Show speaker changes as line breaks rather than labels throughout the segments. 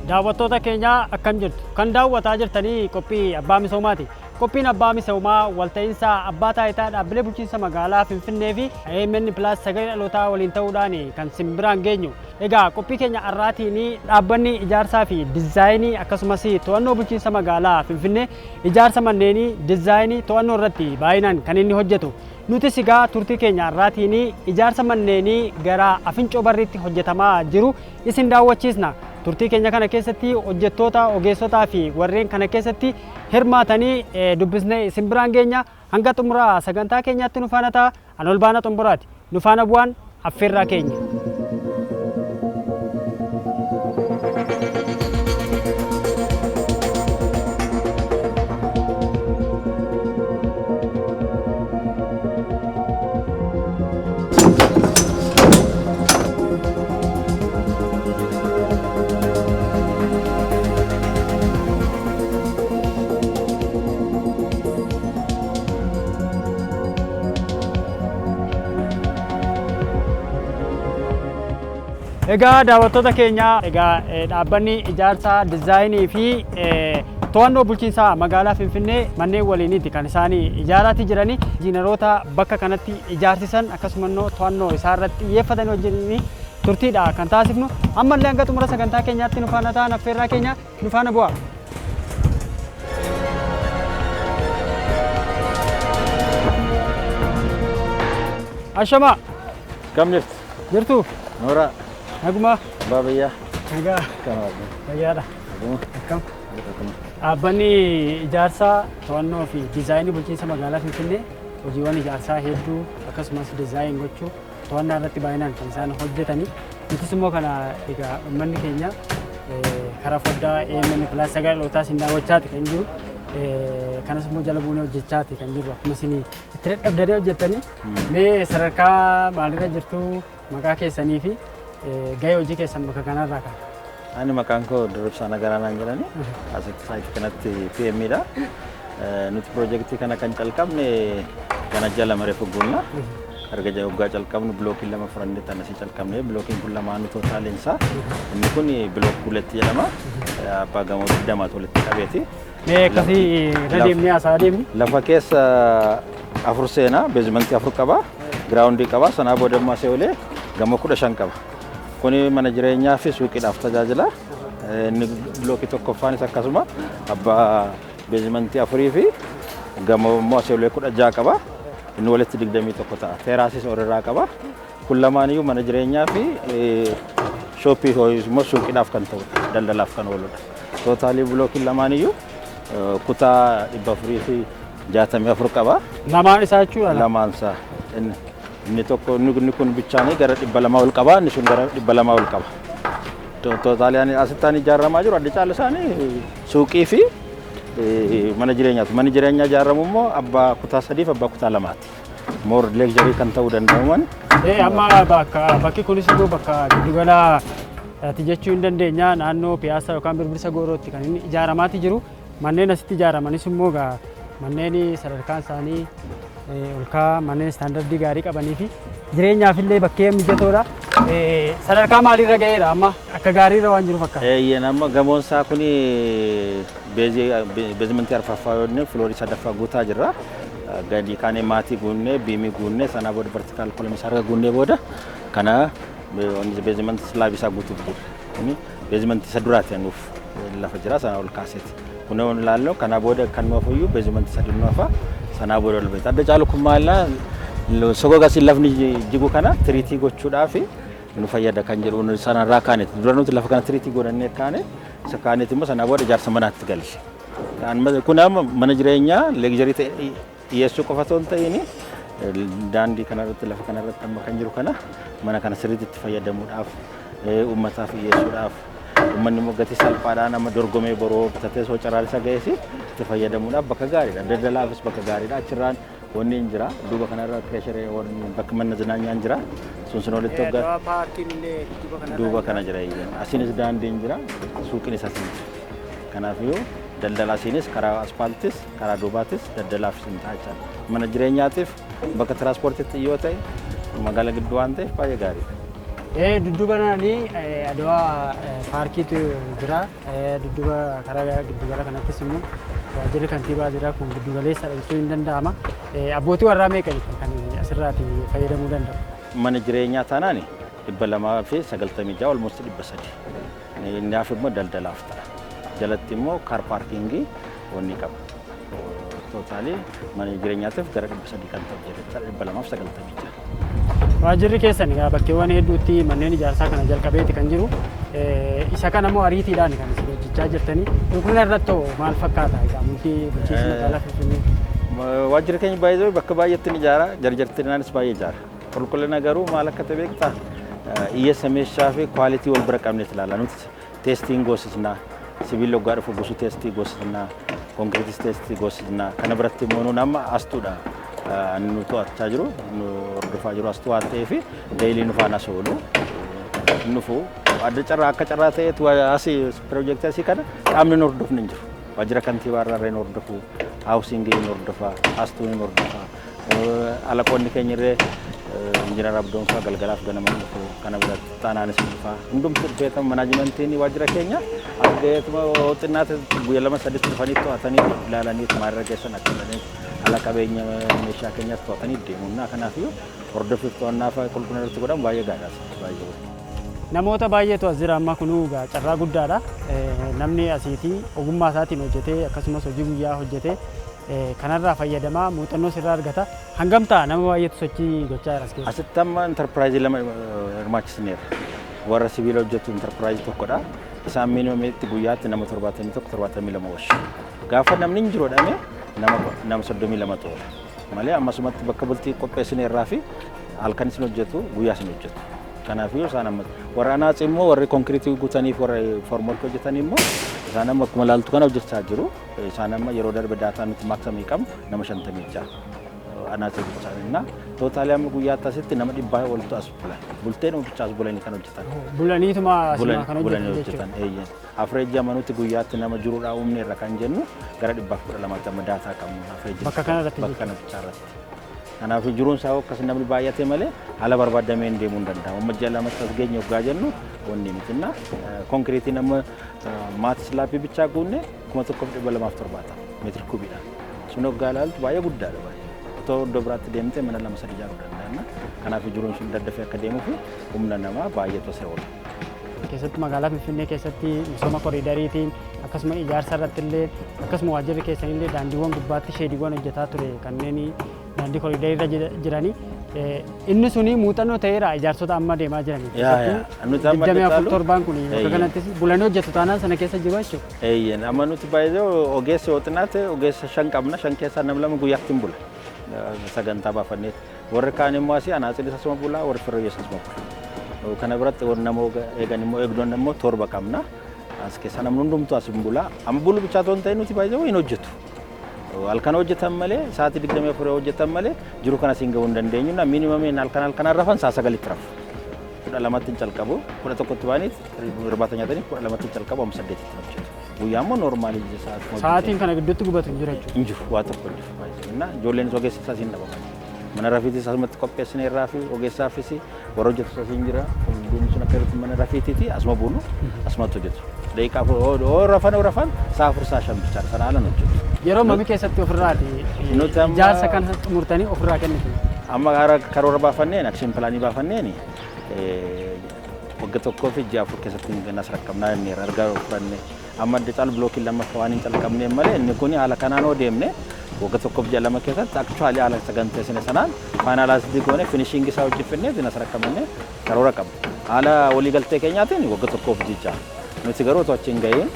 Daawwattoota keenyaa, akkam jirtu? Kan daawwataa jirtanii qophii Abbaa Misoomaati. Qophiin Abbaa Misoomaa walta'iinsa Abbaa Taayitaa Dhaabbilee Bulchiinsa Magaalaa Finfinnee fi AMN Plus Sagalee Dhalootaa waliin ta'uudhaan kan simbiraan geenyu. Egaa qophii keenya har'aatiin dhaabbanni ijaarsaa fi dizaayinii akkasumas to'annoo bulchiinsa magaalaa Finfinnee ijaarsa manneenii, dizaayinii, to'annoo irratti baay'inaan kan inni hojjetu. Nutis egaa turtii keenya har'aatiin ijaarsa manneenii gara Afincoo Barriitti hojjetamaa jiru isin daawwachiisna. Turtii keenya kana keessatti hojjettoota, ogeessotaa fi warreen kana keessatti hirmaatanii dubbisnee isin biraan geenya. Hanga xumuraa sagantaa keenyaatti nu faana ta'a. An Olbaana Xumburaati. Nu faana bu'aan affeerraa keenya. Egaa daawwattoota keenya, egaa dhaabbanni ijaarsa, dizaayinii fi to'annoo bulchiinsa magaalaa Finfinnee manneen waliiniiti kan isaan ijaaraati jirani. Injiinaroota bakka kanatti ijaarsisan akkasuma immoo to'annoo isaa irratti xiyyeeffatanii wajjin turtiidha kan taasifnu. Ammallee hanga xumura sagantaa keenyaatti nu faana ta'an affeerraa keenya, nu faana bu'a. Ashamaa.
Kam jirtu?
Jirtu?
Noora.
Nagumaa.
Abbaa biyyaa.
Nagaa.
Kan waaqni.
Fayyaadha.
Naguma.
Akkam?
Akkuma.
Dhaabbanni ijaarsaa, to'annoo fi diizaayinii bulchiinsa magaalaa Finfinnee hojiiwwan ijaarsaa hedduu akkasumas dizaayin gochuu, to'annaa irratti baay'inaan kan isaan hojjetani. Nutis immoo kana egaa uummanni keenya karaa foddaa AMN Plus Sagalee Dhalootaa isin daawwachaati kan jiru. Kanas immoo jala buunee hojjechaati kan jiru. Akkuma isin itti dadhabdanii hojjettanii, mee sadarkaa maalirra jirtu, maqaa keessanii fi gahee hojii keessan bakka kanarraa kan.
Ani maqaan koo Dirribsaa Nagaraa naan jedhani. Asitti saayitii kanatti PM dha. Nuti piroojeektii kana kan calqabne kana jala maree fugguunna. Erga waggaa calqabnu bilookiin lama furannee tan asii calqabne. Bilookiin kun lamaanuu tootaaliin isaa, inni kun block huletti jedhama. Abbaa gamoo 20tu walitti qabeeti.
Mee akkasii irra deemnee haasa'aa deemni.
Lafa keessa afur seenaa, beezimantii afur qaba, giraawundii qaba, sanaa booda immoo asii olee gamoo 15 qaba. Kuni mana jireenyaa fi suuqiidhaaf tajaajila. Inni bilookii tokkoffaanis akkasuma abbaa beezimantii afurii fi gamoo immoo asii olee 16 qaba. Inni walitti 21 ta'a. Teeraasis olirraa qaba. Kun lamaaniyyuu mana jireenyaa fi shooppii immoo suuqiidhaaf kan ta'udha. Daldalaaf kan ooludha. Tootaalii bilookiin lamaaniyyuu kutaa 464 qaba.
Lamaan isaa jechuudha.
Lamaan isaa. Inni tokko, inni kun bichaanii gara 200 ol qaba, inni sun gara 200 ol qaba. Tootaalii asittaan ijaaramaa jiru adda caalu isaanii suuqii fi mana jireenyaati. Manni jireenyaa ijaaramu immoo abbaa kutaa sadiif abbaa kutaa lamaati. More luxury kan ta'uu danda'aman.
Amma bakki kunis immoo bakka giddugala ati jechuu hin dandeenya, naannoo Piyaasaa yookaan Birbirsa Goorootti kan inni ijaaramaati jiru. Manneen asitti ijaaramanis immoo egaa manneen sadarkaan isaanii ol ka'aa, manneen istaandardii gaarii qabanii fi jireenyaaf illee bakkee mijatoodha. Sadarkaa maaliirra ga'eera amma? Akka gaariirra waan jiru fakkaata.
Eeyyeen, amma gamoon isaa kun beezimentii arfaffaa yoo inni filoorii sadaffaa guutaa jirra. Gadi kaanee maatii guunnee, biimii guunnee, sanaa booda vertical column isaa erga guunnee booda kana beezimentii slab isaa guutuuf jira. Kuni beezimentii isa duraati nuuf lafa jira, sana ol kaaseeti. Kun yoo ilaallu kana booda kan nuuf iyyuu beezimentii sadi nu hafa, sanaa booda ol beekta. Adda caalu kun maal sogoga si lafni jigu kana treat gochuudhaaf nu fayyada kan jedhu sanarraa kaaneeti. Dura nuti lafa kana treat godhannee kaane, isa kaaneeti immoo sanaa booda ijaarsa manaatti galle. Kun amma mana jireenyaa luxury ta'e dhiyeessuu qofa osoo hin ta'in, daandii kanarratti, lafa kanarratti amma kan jiru kana, mana kana sirriitti itti fayyadamuudhaaf, uummataaf dhiyeessuudhaaf, uummanni immoo gatii salphaadhaan amma dorgomee boroo bitatee soo carraan isa ga'es itti fayyadamuudhaaf bakka gaariidha. Daldalaafis bakka gaariidha. Achirraan wanni hin jira. Duuba kanarra kireesharee bakka mana zinaanyaan jira. Sun sun walitti hoggaa.
Paarkiin illee duuba kanarra.
Duuba kana jira. Asiinis daandiin jira. Suuqiinis asiin jira. Kanaafiyyuu daldala asiinis, karaa aspaaltis, karaa duubaatis daldalaafis hin ta'a jechaadha. Mana jireenyaatiif bakka tiraanspoortiitti yoo ta'e, magaalaa gidduu waan ta'eef baay'ee gaariidha.
Dudduuba naanii Adawaa paarkiitu jira. Dudduuba karaa giddugala kanattis immoo waajjirri kantiibaa jira. Kun giddugaleessadha jechuun hin danda'ama. Abbootii warraa meeqa kan asirraati fayyadamuu danda'u?
Mana jireenyaa taanaan 296, almost 300. Inni hafe immoo daldalaaf ta'a. Jalatti immoo car parkingii wanni qaba. Totalii mana jireenyaatiif gara 300 kan ta'u jira, 296.
Waajjirri keessan egaa bakkeewwan hedduutti manneen ijaarsaa kana jalqabeeti kan jiru. Isa kana immoo ariitiidhaan kan isin hojjechaa jirtanii. Qulqullina irratti hoo maal fakkaata egaa murtii bulchiinsa magaalaa Finfinnee?
Waajjirri keenya baay'ee bakka baay'eetti ni ijaara, jarjartinaanis baay'ee ijaara. Qulqullina garuu maal akka ta'e beektaa? Hiyyeessa meeshaa fi quality wal bira qabneet ilaala. Nuti testiin goosisnaa, sibiilli waggaa dhufu gosu testii goosisnaa, konkiriitis testii goosisnaa. Kana biratti immoo nuun amma astuudha. Nu to'achaa jiru, nu hordofaa jiru astuu waan ta'eef daily nu faana oolu. Nufu adda carraa akka carraa ta'eetu asii piroojeektii asii kana qaamni nu hordofne hin jiru. Waajjira kantiibaa irraa nu hordofu, housingii nu hordofa, astuu nu hordofa. Alaqoonni keenya illee injiinar Abdoon fa'aa galgalaaf ganama dhufu, kana biratti xaanaanis dhufa. Hundumtu dhufeetama managementiin waajjira keenya argeetuma xinnaate guyyaa lama sadiitti dhufanii to'atanii ilaalanii maalirra geessan akka jedhanii haala qabeenya meeshaa keenyas to'atanii deemu. Kanaafiyyuu hordoffiif to'annaa fa'aa qulqullina irratti godhamu baay'ee gaariidha. Baay'ee.
Namoota baay'eetu as jira amma kunuu egaa carraa guddaadha. Namni asiitii ogummaa isaatiin hojjetee akkasumas hojii guyyaa hojjetee kanarraa fayyadamaa muuxannoo sirraa argata. Hangam ta'a nama baay'eetu sochii gochaa jira as keessa?
Asitti amma intarpiraayizii lama hirmaachisneerra. Warra sibiila hojjetu intarpiraayizii tokkodha. Isaan minimumitti guyyaatti nama 71, 72 oolchu. Gaafa namni hin jiru jedhame nama 32 oola. Malee ammasumatti bakka bultii qopheessineerraa fi halkan isin hojjetu, guyyaa isin hojjetu. Kanaafiyyuu isaan amma warra anaatsi immoo warri konkiriitii guutaniif warra formwork hojjetan immoo isaan amma akkuma ilaaltu kana hojjechaa jiru. Isaan amma yeroo darbe data nuti maximumii qabnu nama 56. Anaatsi hojjechaa jirra. Totalii amma guyyaatti asitti nama 100 oltu as bulan. Bulteen bichaa as bulanii kan hojjetan.
Bulaniituma asuma kan
Bulanii
hojjetan jechuudha.
Hojjetan. Eeyyan. Average amma nuti guyyaatti nama jiruudhaa uumne irra kan jennu gara 112tti amma data qabnu. Average
Bakka kanarratti
bakka kana bichaa irratti. Kanaaf jiruun isaa akkas namni baay'ate malee haala barbaadameen deemuu hin danda'amu. Amma ji'a lamatti as geenye waggaa jennu wanni mitinna. Konkiriitiin amma mat slabii bichaa guunne 1270 meetira kubiidhaan. Sun waggaa ilaaltu baay'ee guddaadha baay'ee. Otoo iddoo biraatti deemtee mana lama sadi ijaaruu danda'anna. Kanaaf jiruun sun daddafee akka deemuu fi humna namaa baay'eetu asirra oola.
Keessattuu magaalaa Finfinnee keessatti misooma koriidariitiin akkasuma ijaarsa irratti illee akkasuma waajjirri keessan illee daandiiwwan gubbaatti shediiwwan hojjetaa ture kanneen daandii koriidarii irra jiranii. Inni suni muuxannoo ta'eera ijaarsota amma deemaa jiranii.
Yaa. Nuti amma
24
caalu-
torbaan kun bakka kanattis bulanii hojjetu taanaan sana keessa jiru jechuudha.
Eeyyen, amma nuti baay'ee ogeessa yoo xinnaate ogeessa shan qabna, shan keessaa nama lama guyyaatti hin bula. Sagantaa baafanneeti. Warri kaan immoo asii anaatsiinis asuma bula, warri firreeyyees asuma bula. Kana biratti warri nama eegan immoo eegdonni immoo torba qabna. As keessa namni hundumtuu as hin bula. Amma bulu bichaa otoo hin ta'in nuti baay'ee hin hojjetu. Halkan hojjetan malee sa'aatii 24 hojjetan malee jiru kana siin gahuu hin dandeenyu. Minimumiin halkan halkan rafan sa'a 9tti rafu. 12tti hin calqabu, 11tti ba'anii irbaata nyaatanii 12tti hin calqabu, amma 8tti hojjetu. Guyyaa immoo normalii sa'aatii
Sa'aatiin kana gidduutti gubatu hin jiru jechuudha.
Hin jiru, waa tokko hin jiru baay'ee. Inna ijoolleen ogeessa isaas hin dhabaman. Mana rafiitis asumatti qopheessineerraa fi ogeessaafis warra hojjetu isaas hin jira. Hundumti sun akka irratti mana rafiitiiti asuma bulu, asumatti hojjetu. Daqiiqaa 4 oo rafan oo rafan sa'a 4, sa'a 5 bichaadha, sana haalaan hojjetu.
Yeroo mamii keessatti ofirraati
Nuti amma-
ijaarsa kana xumurtanii ofirraa kennitu?
Amma karoora baafanneen, action planii baafanneen, waggaa tokkoo fi ji'a 4 keessatti nas rakkabnaa inni argaa fudhanne. Amma adda caalu blockii lammaffaa waan hin calqabneen malee inni kun haala kanaan oo deemne waggaa tokkoof ji'a 2 keessatti actually haala saganteessine sanaan finalized goone finishingii isaa hojjeffannee nas rakkabnee karoora qabna. Haala waliigaltee keenyaatiin waggaa tokkoof ji'a 6. Nuti garuu otoo achi hin gahiin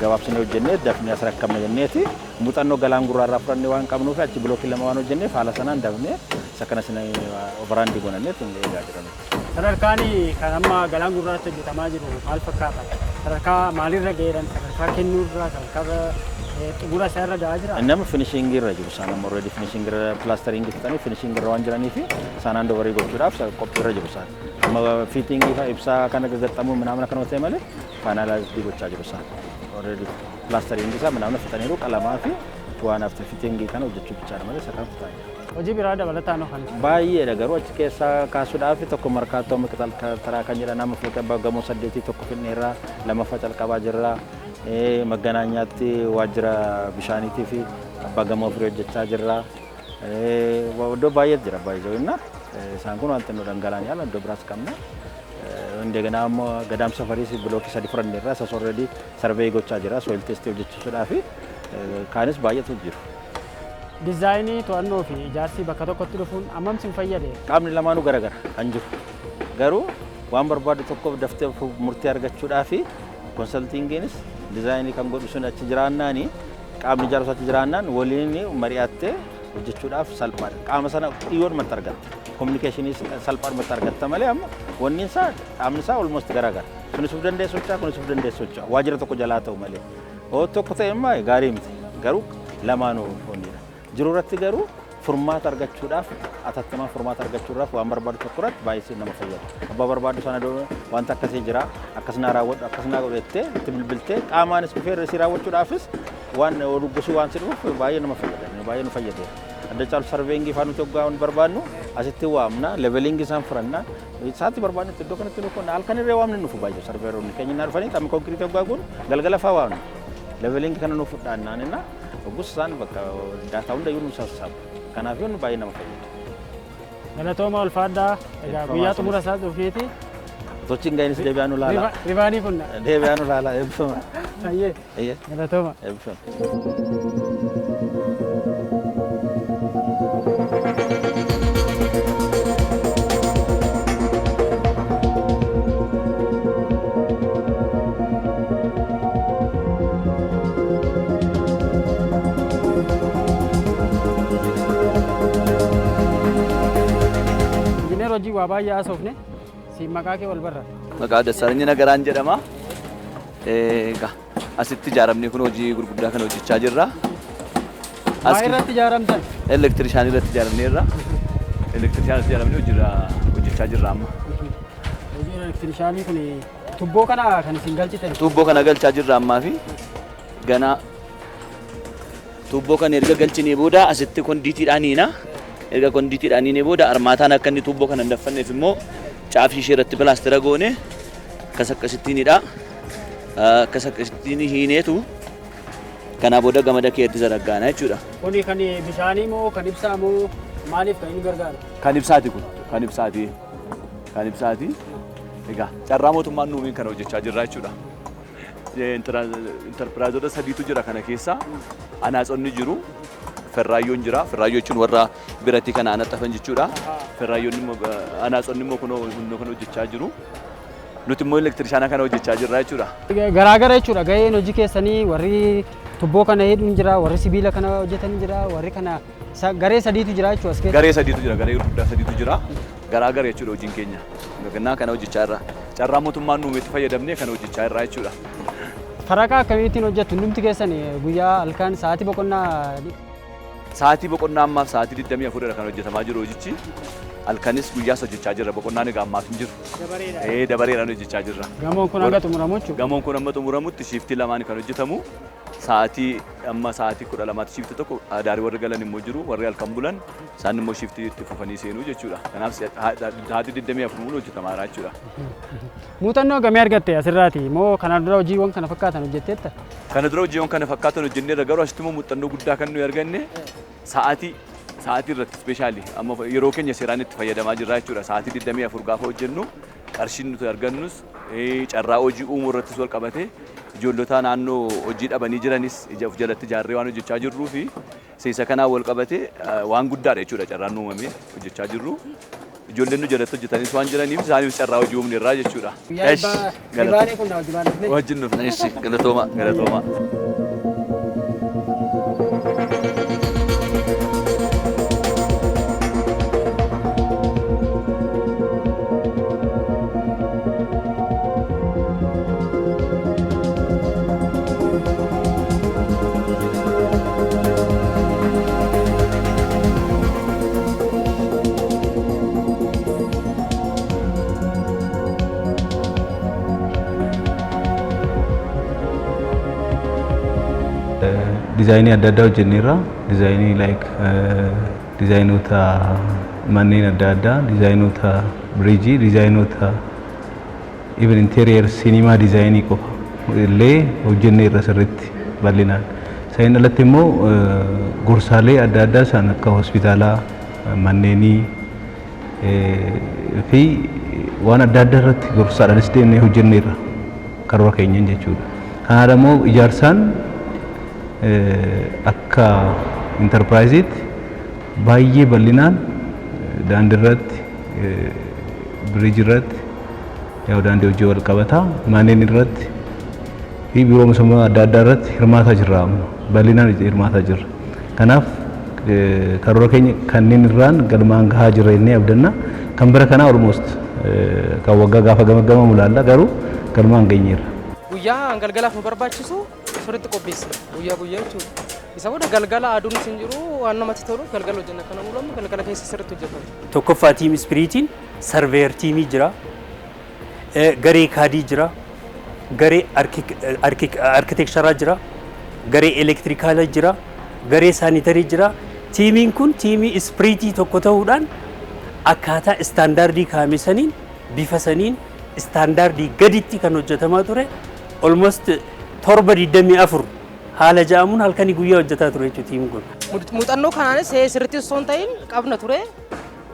gabaabsinee hojjennee dafnee as rakkabna jenneeti muuxannoo galaan gurraarraa fudhannee waan qabnuuf achi blockii lama waan hojjenneef haala sanaan dafnee isa kana sina overrunii godhanneet eegaa jira nuti.
Sadarkaan kan amma galaan gurraatti hojjetamaa jiru maal fakkaata? Sadarkaa maalirra ga'eedhaan, sadarkaa kennuurra, sadarkaa xumura isaa irra ga'aa jira?
Nama finishingii irra jiru isaan amma already finishingii irra plastering fixanii finishingii irra waan jiranii fi isaan hand overii gochuudhaaf qophii irra jiru isaan. Amma fittingii fa'aa ibsaa kana gaggaxxamuu minaamin akkanuma ta'e malee finalized gochaa jiru isaan. Already plastering isaa minaamin fixaniiru, qalamaa fi waan hafte fittingii kana hojjechuu bichaadha malee isa kan fixaa jiru.
Hojii biraa dabalataan hoo kan
Baay'eedha, garuu achi keessaa kaasuudhaaf tokko Markaatoo Miqixal Taraa kan jedhan nama fuuqee abbaa gamoo 8 tokko finneerraa, lammaffaa calqabaa jirra. Magganaanyaatti waajjira bishaaniitii fi abbaa gamoo 4 hojjechaa jirra. Iddoo baay'eetu jira baay'ee isaan kun wanti nu dhangala'an yaala iddoo biraas qabna. እንደገና immoo Gadaam Safariis bilookii 3 fudhanneerra, isas already survey gochaa jira, soil test hojjechiisuudhaa fi kaanis baay'eetu jiru.
Dizaayinii, to'annoo fi ijaarsi bakka tokkotti dhufuun hammam sin fayyade?
Qaamni lamaanuu garagara kan jiru. Garuu waan barbaadu tokkoof daftee murtee argachuudhaa fi consultingiinis dizaayinii kan godhu sun achi jiraannaani, qaamni ijaarsu achi jiraannaan waliin mari'attee hojjechuudhaaf salphaadha. Qaama sana dhiyyoodhumatti argatta. Communicationii salphaadhumatti argatta malee amma wanni isaa qaamni isaa almost garagara. Sunis of danda'ee socho'a, kunis of danda'ee socho'a. Waajjira tokko jalaa ta'u malee. Hoo tokko ta'e immoo gaarii miti. Garuu lamaanuu wanniidha. Jiru irratti garuu furmaata argachuudhaaf, atattamaan furmaata argachuudhaaf, waan barbaadu tokko irratti baay'ee nama fayyada. Abbaa barbaadu sana wanta akkasii jira, akkas naa raawwadhu, akkas naa godhu jettee itti bilbiltee qaamaanis dhufee si raawwachuudhaafis waan gosi waan si dhufuuf baay'ee nama fayyada. Baay'ee nu fayyadeera. Adda caalu surveyingii faa nuti hoggaa barbaadnu asitti waamna, levelingii isaan furanna, isaatti barbaadnu iddoo kanatti nu kunna, halkan irree waamni nufu baay'ee surveyeroonni keenya naa dhufanii qaamni konkiriitii hoggaa kun galgala faa waamna. Levelingii kana nu fudhannaan inna hoggus isaan bakka data hundayyuu nu sassaabu. Kanaaf nu baay'ee nama fayyada.
Galatooma, ulfaadhaa. Egaa guyyaa xumura isaa dhufneeti.
Sochiin ga'iinis deebi'aa nu laala.
Ribaanii kunna.
Deebi'aa nu laala, eebbifama.
Hayyee. Galatooma.
Eebbifama.
Injiinar, hojii waa baay'ee haasofne, siin maqaa kee wal barra.
Maqaa Dassaalany Nagaraan jedhama. Egaa asitti ijaaramni kun hojii gurguddaa kan hojjechaa jirra.
Maa irratti ijaaramtan?
Elektirishaan irratti ijaaramneerra. Elektirishaan irratti ijaaramnee hojjechaa jirra amma.
Hojii elektirishaanii kun tubboo kana kan isin galchitan.
Tuubboo kana galchaa jirra ammaa fi ganaa tuubboo kana erga galchinee booda asitti conduitiidhaan hiina. Erga conduitiidhaan hiinee booda armaataan akka inni tuubboo kana hin daffanneef immoo caafii ishee irratti pilaastira goone akkas akkasittiin hidha. Akkas akkasittiin hiineetu kanaa booda gamada keetti zaraggaana jechuudha.
Kuni kan bishaanii moo kan ibsaa moo maaliif kan inni gargaaru?
Kan ibsaati kun, kan ibsaati. Kan ibsaati. Egaa carraa mootummaan nuumiin kana hojjechaa jirra jechuudha. Intarpiraazoota sadiitu jira kana keessa. Anaatsonni jiru. Ferraayyoon jira. Ferraayyoo jechuun warra biratii kana anaxafan jechuudha. Ferraayyoon immoo, anaatsonni immoo kunoo hundoo kana hojjechaa jiru. Nuti immoo elektirishaana kana hojjechaa jirra jechuudha.
Garaagara jechuudha gaheen hojii keessanii, warri tubboo kana hidhuun jira, warri sibiila kana hojjetan jira, warri kana garee sadiitu jira jechuudha as keessa.
Garee sadiitu jira, garee gurguddaa sadiitu jira. Garaagara jechuudha hojiin keenya. Gannaa kana hojjechaa jirra. Carraa mootummaan nuumetti fayyadamnee kana hojjechaa jirra jechuudha.
Faraqaa akkamiitiin hojjettu hundumti keessan, guyyaa, halkan, sa'aatii boqonnaa?
Sa'aatii boqonnaa ammaaf sa'aatii 24 kan hojjetamaa jiru hojichi. Halkanis guyyaas hojjechaa jirra. Boqonnaan egaa ammaaf hin jiru. Ee, dabareedhaan hojjechaa jirra.
Gamoon kun hanga xumuramu jechuudha.
Gamoon kun amma xumuramutti shiftii lamaan kan hojjetamu. Sa'aatii amma sa'aatii 12tti shiftii tokko, adaarii warri galan immoo jiru, warri halkan bulan isaan immoo shiftii itti fufanii seenuu jechuudha. Kanaaf sa'aatii 24 mulu hojjetamaa jira jechuudha.
Muuxannoo gamii argatte asirraati moo kanaan dura hojiiwwan kana fakkaatan hojjetteetta?
Kana dura hojiiwwan kana fakkaatan hojjenneerra, garuu asitti immoo muuxannoo guddaa kan nuyi arganne sa'aatii irratti, specially amma yeroo keenya seeraan itti fayyadamaa jirra jechuudha. Sa'aatii 24 gaafa hojjennu qarshiin nuti argannus, carraa hojii uumuu irrattis wal qabate, ijoollota naannoo hojii dhabanii jiranis ija of jalatti ijaarree waan hojjechaa jirruu fi seesa kanaan wal qabate waan guddaadha jechuudha carraan uumamee hojjechaa jirru. Ijoolleen nu jalatti hojjetanis waan jiraniif isaaniif carraa hojii uumne irraa jechuudha.
Guyyaa ribaanii kun hojii baanifne.
Wajjin dhufna. Ishi, galatooma, galatooma.
Dizaayinii adda addaa hojjenneerra. Dizaayinii like Dizaayinoota manneen adda addaa, dizaayinoota bridge, dizaayinoota even interior cinema design qofa illee hojjenneerra sirriitti bal'inaan. Isaan alatti immoo gorsaalee adda addaa isaan akka hospitaalaa, manneenii fi waan adda addaa irratti gorsaadhaanis deemnee hojjenneerra karoora keenyan jechuudha. Kanaaf immoo ijaarsaan akka intarpiraayiziitti baay'ee bal'inaan daandii irratti, bridge irratti, yaa'u daandii hojii wal qabataa, manneen irratti fi biiroo misoomaa adda addaa irratti hirmaataa jirra, amma bal'inaan hirmaataa jirra. Kanaaf karoora keenya kanneen irraan galmaan gahaa jirra jennee abdanna. Kan bara kanaa almost kan waggaa gaafa gamaggamamu ilaalla, garuu galmaan geenyeerra.
Guyyaa galgalaaf nu barbaachisu sirriitti qopheessina guyyaa guyyaa jechuudha. Isa booda galgala aduun hin jiru, waan namatti tolu galgala hojjenna. Kana mulamu galgala keessa sirriitti hojjetama.
Tokkoffaa team spiritiin surveyor team jira, garee CAD jira, garee architecture jira, garee electrical jira, garee sanitary jira. Tiimiin kun team spirit tokko ta'uudhaan akkaataa standard kaa'ame saniin, bifa saniin, standard gaditti kan hojjetamaa ture almost 7/24 haala ja'amuun halkanii guyyaa hojjetaa ture jechuudha tiimiin kun.
Muuxannoo kanaanis sirriitti osoo hin ta'in qabna ture.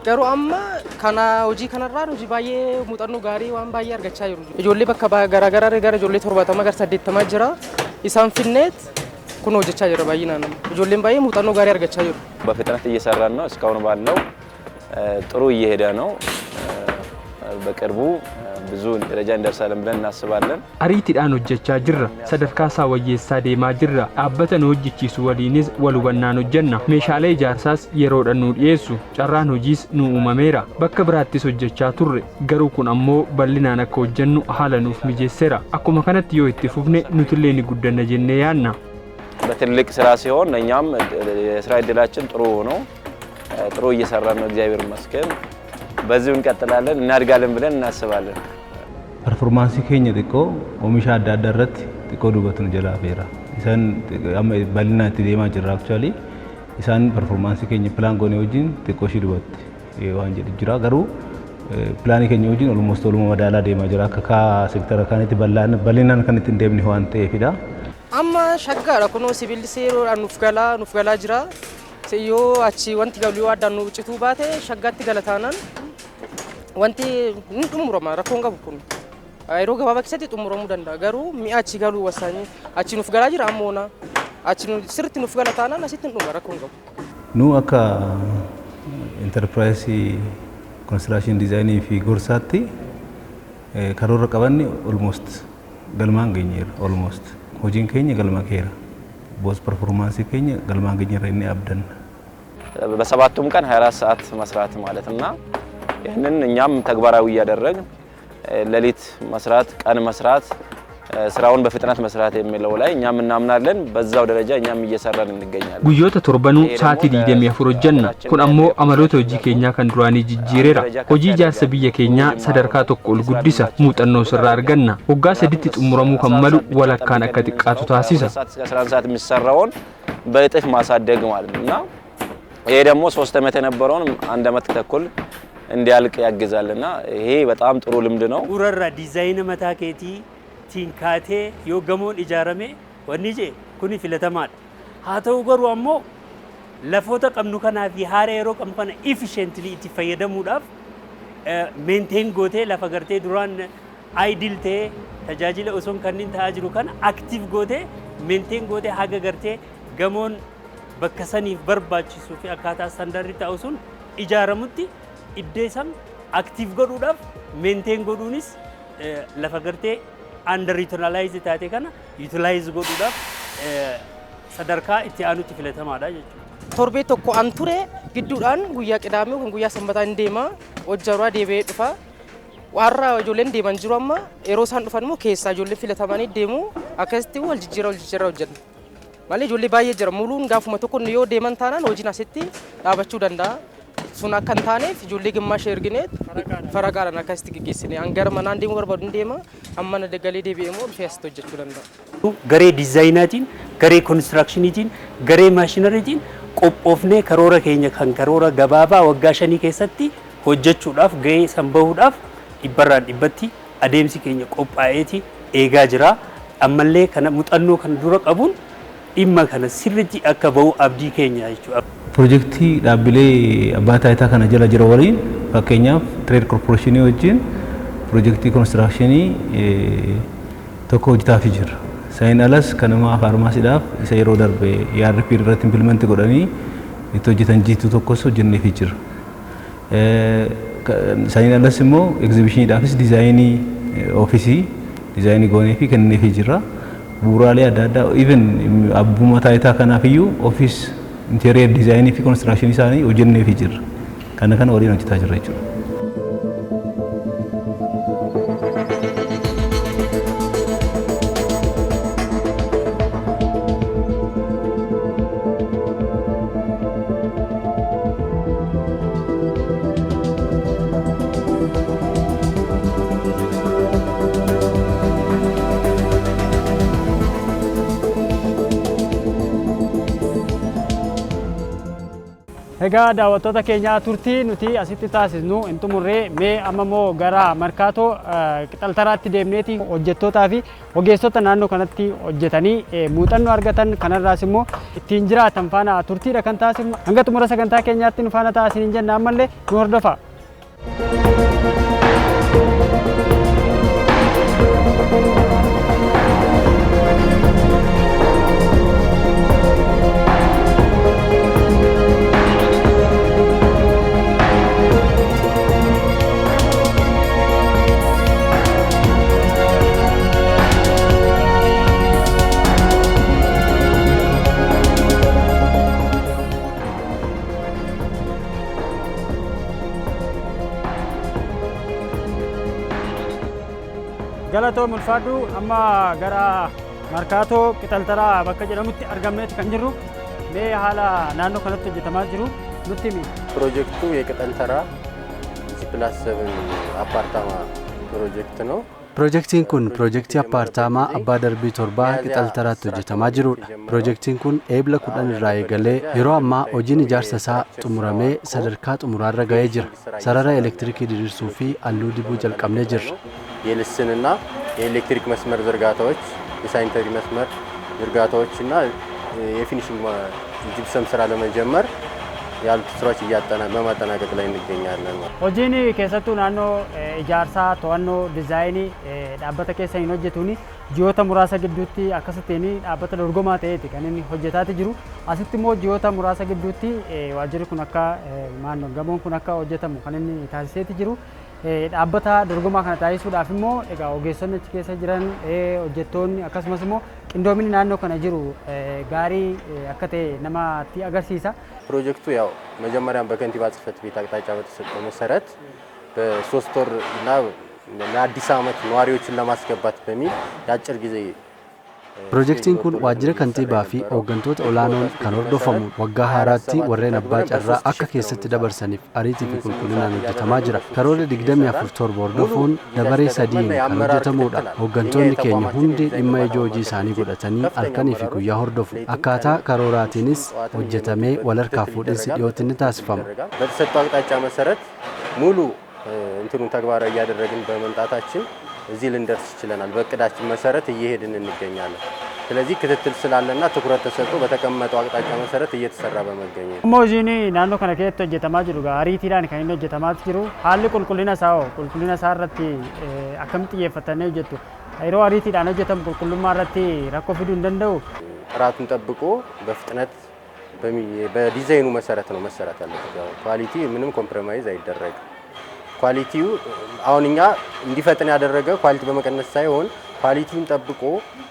Garuu amma kana hojii kanarraan hojii baay'ee muuxannoo gaarii waan baay'ee argachaa jiru. Ijoollee bakka garaagaraa gara ijoollee 70 gara 80 jira. Isaan finneet kun hojjechaa jira baay'inaan. Ijoolleen baay'ee muuxannoo gaarii argachaa jiru.
በፍጥነት እየሰራን ነው። እስካሁን ባለው ጥሩ እየሄደ ነው። በቅርቡ ብዙ ደረጃ እንደርሳለን ብለን እናስባለን።
Ariitiidhaan hojjechaa jirra. Sadarkaa isaa wayyeessaa deemaa jirra. Dhaabbata nu hojjechiisu waliinis wal hubannaan hojjenna. Meeshaalee ijaarsaas yeroodhaan nu dhiyeessu. Carraan hojiis nu uumameera. Bakka biraattis hojjechaa turre. Garuu kun ammoo bal'inaan akka hojjennu haala nuuf mijeesseera. Akkuma kanatti yoo itti fufne nutillee ni guddanna jennee yaadna.
በትልቅ ስራ ሲሆን እኛም የስራ እድላችን ጥሩ ሆኖ ጥሩ እየሰራን ነው። እግዚአብሔር ይመስገን። በዚሁ እንቀጥላለን፣ እናድጋለን ብለን እናስባለን።
Performance keenya xiqqoo oomisha adda addaa irratti xiqqoo duubatti nu jalaa hafeera. Isaan amma bal'inaan itti deemaa jirra actually. Isaan performance keenya plan goone wajjin xiqqoo ishii duubatti waan jedhu jira. Garuu plan keenya wajjin almost oluma madaalaa deemaa jira. Akka kaa sektara kaanitti bal'inaan kan itti hin deemne waan ta'eefidha.
Amma shaggaadha, kunoo sibiilli seeroodhaan nuuf galaa jira. Yoo achi wanti galu yoo addaan nu cituu baate shaggaatti gala taanaan wanti ni xumurama, rakkoon qabu kun. Yeroo gabaabaa keessatti xumuramuu danda'a, garuu mi'a achi galuu wasaanii achi nuuf galaa jira, amma oona achi sirriitti nuuf gala taanaan asitti hin dhuma, rakkoon qabu.
Nu akka intarpiraayisii construction design fi gorsaatti karoora qabanne almost galmaan geenyeerra, almost hojiin keenya galma keera boos performance keenya galmaan geenyeerra inni abdanna.
በሰባቱም ቀን 24 ሰዓት መስራት ማለት እና ይህንን እኛም ተግባራዊ እያደረግን ሌሊት መስራት፣ ቀን መስራት፣ ስራውን በፍጥነት መስራት የሚለው ላይ እኛም እናምናለን። በዛው ደረጃ እኛም እየሰራን እንገኛለን።
Guyyoota torbanuu sa'aatii 24 hojjenna. Kun ammoo amaloota hojii keenyaa kan duraanii jijjiireera. Hojii ijaarsa biyya keenyaa sadarkaa tokko ol guddisa. Muuxannoo sirraa arganna. Waggaa 3tti xumuramuu kan malu walakkaan akka xiqqaatu taasisa.
ሰዓት እስከ 11 ሰዓት የሚሰራውን በእጥፍ ማሳደግ ማለት ነው እና ይሄ ደግሞ 3 ዓመት የነበረውን አንድ ዓመት ተኩል እንዲያልቅ ያግዛል እና ይሄ በጣም ጥሩ ልምድ ነው።
Bu'uurarraa diizaayina mataa keetii tiin kaatee yoo gamoon ijaarame wanni jee kuni filatamaadha. Haa ta'u garuu ammoo lafoota qabnu kanaa fi haala yeroo qabnu kana efficiently itti fayyadamuudhaaf maintain gootee lafa gartee duraan idle ta'ee tajaajila osoo hin kennin ta'aa jiru kana active gootee, maintain gootee, haga gartee gamoon bakka saniif barbaachisuu fi akkaataa standard ta'u sun ijaaramutti iddoo san active godhuudhaaf maintain godhuunis lafa gartee under utilize taate kana utilize godhuudhaaf sadarkaa itti aanutti filatamaadha jechuudha.
Torbee tokko an ture gidduudhaan guyyaa Qidaamee yookaan guyyaa Sanbataa hin deema, hojjarraa deebi'ee dhufa. Warra ijoolleen deeman jiru, amma yeroo isaan dhufan immoo keessaa ijoolleen filatamanii deemu, akkasitti wal jijjiira wal jijjiira hojjenna. Malee ijoollee baay'ee jira, muluun gaafuma tokko yoo deeman taanaan hojiin asitti dhaabachuu danda'a. Sun akka hin taaneef ijoollee gimmaasha erginee faraqaadhaan akkasitti geggeessine, hangara manaan deemuu barbaadu hin deema, amma na galee deebi'ee immoo dhufee asitti hojjechuu danda'a.
Garee diizaayinaatiin, garee constructioniitiin, garee machineryitiin Qophoofnee karoora keenya kan karoora gabaabaa waggaa 5 keessatti hojjechuudhaaf gahee san bahuudhaaf dhibbarraan dhibbatti adeemsi keenya qophaa'eeti eegaa jira. Ammallee kana muuxannoo kan dura qabuun dhimma kana sirriitti akka bahu abdii keenya jechuudha.
Pirojektii dhaabbilee abbaa taayitaa kana jala jira waliin, fakkeenyaaf Trade Corporationii wajjin pirojektii konistirakshinii tokko hojjetaafii jira. Saniin alas kanuma faarmaasiidhaaf isa yeroo darbe ERP irratti implement godhanii itti hojjetan jiituu tokkos hojjenneefii jira. Saniin alas immoo egzibishiniidhaafis diizaayinii oofisii diizaayinii goonee fi kenneefii jira. Bu'uuraalee adda addaa, even abbuma taayitaa kanaaf iyyuu office interior diizaayinii fi konistirakshinii isaanii hojjenneefii jira. Kana kana waliin hojjetaa jirra jechuudha.
Egaa daawwattoota keenyaa, turtii nuti asitti taasisnu hin xumurree. Mee amma immoo gara Markaatoo Qixaltaraatti deemneeti hojjettootaa fi ogeessota naannoo kanatti hojjetanii muuxannoo argatan, kanarraas immoo ittiin jiraatan faana turtiidha kan taasifnu. Hanga xumura sagantaa keenyaatti nu faana taasisanii jenna, ammallee nu hordofa. Galatoom, ulfaadhu. Amma gara Markaatoo Qixaltaraa bakka jedhamutti argamneeti kan jirru. Mee haala naannoo kanatti hojjetamaa jiru nutti himi.
ፕሮጀክቱ የቅጠል ተራ G+7 አፓርታማ ፕሮጀክት ነው።
Pirojektiin kun pirojektii appaartaamaa abbaa darbii 7 Qixaltaraatti hojjetamaa jirudha. Pirojektiin kun Eebla 10 irraa eegalee yeroo ammaa hojiin ijaarsa isaa xumuramee sadarkaa xumuraarra ga'ee jira. Sarara elektirikii diriirsuu fi halluu dibuu jalqabnee jirra.
የልስንና የኤሌክትሪክ መስመር ዝርጋታዎች፣ የሳኒተሪ መስመር ዝርጋታዎች እና የፊኒሽንግ ጂፕሰም ስራ ለመጀመር ያሉት ስራዎች እያጠና በማጠናቀቅ ላይ እንገኛለን።
Hojiin keessattuu naannoo ijaarsaa, to'annoo diizaayinii dhaabbata keessa hin hojjetuun ji'oota muraasa gidduutti akkasittiin dhaabbata dorgomaa ta'eeti kan inni hojjetaati jiru. Asitti immoo ji'oota muraasa gidduutti waajjirri kun akka maannoo gamoon kun akka hojjetamu kan inni taasiseeti jiru. Dhaabbata dorgomaa kana taasisuudhaaf immoo egaa ogeessonni achi keessa jiran, hojjettoonni, akkasumas immoo qindoominni naannoo kana jiru gaarii akka ta'e namatti agarsiisa.
ፕሮጀክቱ ያው መጀመሪያም በከንቲባ ጽሕፈት ቤት አቅጣጫ በተሰጠው መሰረት በ3 ወር እና ለአዲስ ዓመት ነዋሪዎችን ለማስገባት በሚል የአጭር ጊዜ
Pirojektiin kun waajjira kantiibaa fi hooggantoota olaanoon kan hordofamu waggaa haaraatti warreen abbaa carraa akka keessatti dabarsaniif ariitii fi qulqullinaan hojjetamaa jira. Karoora 24/7 hordofuun dabaree sadiin kan hojjetamudha. Hooggantoonni keenya hundi dhimma ijoo hojii isaanii godhatanii halkanii fi guyyaa hordofu. Akkaataa karooraatiinis hojjetamee walharkaa fuudhinsi dhiyootti ni taasifama.
በተሰጠው አቅጣጫ መሰረት ሙሉ እንትኑን ተግባራዊ እያደረግን በመምጣታችን እዚህ ልንደርስ ችለናል። በእቅዳችን መሰረት እየሄድን እንገኛለን። ስለዚህ ክትትል ስላለና ትኩረት ተሰጥቶ በተቀመጠው አቅጣጫ መሰረት እየተሰራ በመገኘት
Amma hojiin naannoo kana keessatti hojjetamaa jiru egaa ariitiidhaan kan inni hojjetamaa jiru. Haalli qulqullina isaa hoo, qulqullina isaa irratti akkamitti xiyyeeffatanii hojjettu? Yeroo ariitiidhaan hojjetamu qulqullummaa irratti rakkoo fiduu hin danda'u?
ጥራቱን ጠብቆ በፍጥነት በዲዛይኑ መሰረት ነው መሰራት ያለበት። ያው ኳሊቲ ምንም ኮምፕሮማይዝ አይደረግም። ኳሊቲው አሁን እኛ እንዲፈጥን ያደረገ ኳሊቲ በመቀነስ ሳይሆን ኳሊቲውን ጠብቆ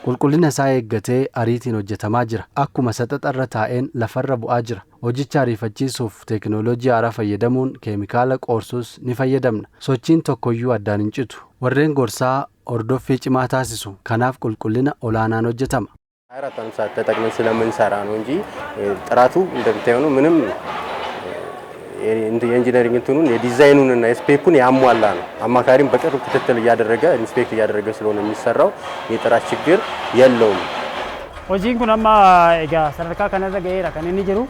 Qulqullina isaa eeggatee ariitiin hojjetamaa jira. Akkuma saxaxarra taa'een lafarra bu'aa jira. Hojicha ariifachiisuuf teekinooloojii haaraa fayyadamuun keemikaala qoorsus ni fayyadamna. Sochiin tokkoyyuu addaan hin citu. Warreen gorsaa hordoffii cimaa taasisu. Kanaaf qulqullina olaanaan hojjetama.
24 ሰዓት ተጠቅመን ስለምንሰራ ነው እንጂ ጥራቱ እንደምታየው ነው። ምንም የኢንጂነሪንግ እንትኑን የዲዛይኑን እና የስፔኩን ያሟላ ነው። አማካሪም በቅርብ ክትትል እያደረገ ኢንስፔክት እያደረገ ስለሆነ የሚሰራው የጥራት ችግር የለውም።
Hojiin kun amma egaa sadarkaa kanarra ga'eera kan inni jiru.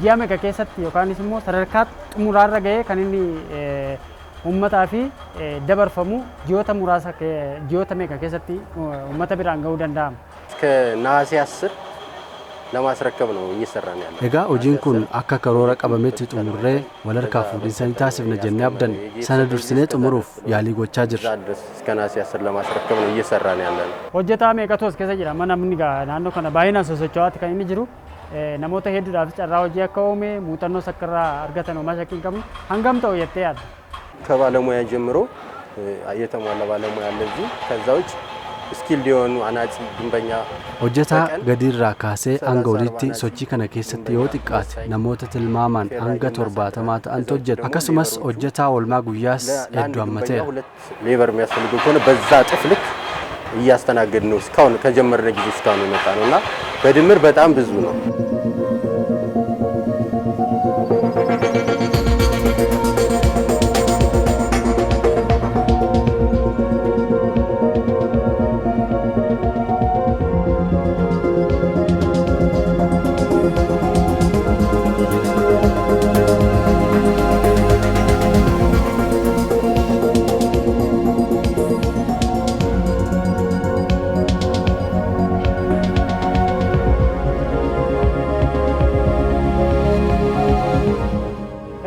ji'a meeqa keessatti yookaanis immoo sadarkaa xumuraarra ga'ee kan inni uummataa fi dabarfamu ji'oota muraasa ji'oota meeqa keessatti uummata biraan ga'uu danda'ama?
እስከ ነሐሴ 10 ለማስረከብ ነው እየሰራን ያለ።
Egaa hojiin kun akka karoora qabametti xumurree wal harkaa fuudhinsa ni taasifna jennee abdanna. Sana dursinee xumuruuf yaalii gochaa jirra.
እዛ ድረስ እስከ ነሐሴ 10 ለማስረከብ ነው እየሰራን ያለ ነው።
Hojjetaa meeqatu as keessa jira? Mana namni naannoo kana baay'inaan sosocho'aatti kan inni jiru. Namoota hedduudhaaf carraa hojii akka uume muuxannoos akka irraa argatan homaa shakkii hin qabnu. Hangam ta'u jettee yaadda?
ከባለሙያ ጀምሮ የተሟላ ባለሙያ አለ እዚህ። ከዛ ውጭ ስኪልድ የሆኑ አናጺ፣ ግንበኛ
Hojjetaa gadiirraa kaasee hanga oliitti sochii kana keessatti yoo xiqqaate namoota tilmaamaan hanga 70 ta'antu hojjeta. Akkasumas hojjetaa oolmaa guyyaas
ለአንድ
hedduu
ግንበኛ
hammateera.
ሁለት ሌበር የሚያስፈልገው ከሆነ በዛ እጥፍ ልክ እያስተናገድ ነው እስካሁን ከጀመርነ ጊዜ እስካሁን የመጣ ነው እና በድምር በጣም ብዙ ነው።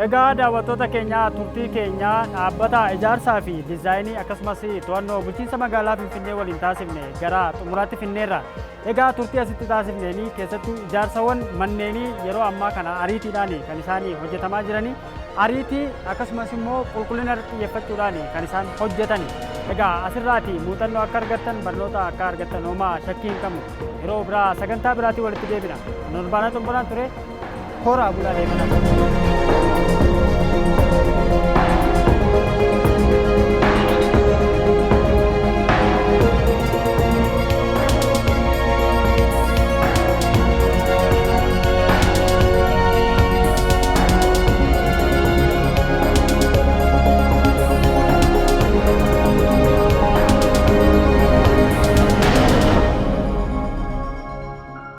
Egaa daawwattoota keenya turtii keenya dhaabbata ijaarsaa fi diizaayinii akkasumas to'annoo bulchiinsa magaalaa Finfinnee waliin taasifne gara xumuraatti finneerra. Egaa turtii asitti taasifneenii keessattuu ijaarsawwan manneenii yeroo ammaa kana ariitiidhaan kan isaan hojjetamaa jiranii ariitii akkasumas immoo qulqullina irratti xiyyeeffachuudhaan kan isaan hojjetani. Egaa asirraati muuxannoo akka argattan barnoota akka argattan homaa shakkii hin qabnu. Yeroo biraa sagantaa biraatiin walitti deebina. Norbaanaa xumuraan ture horaa bulaa deemana.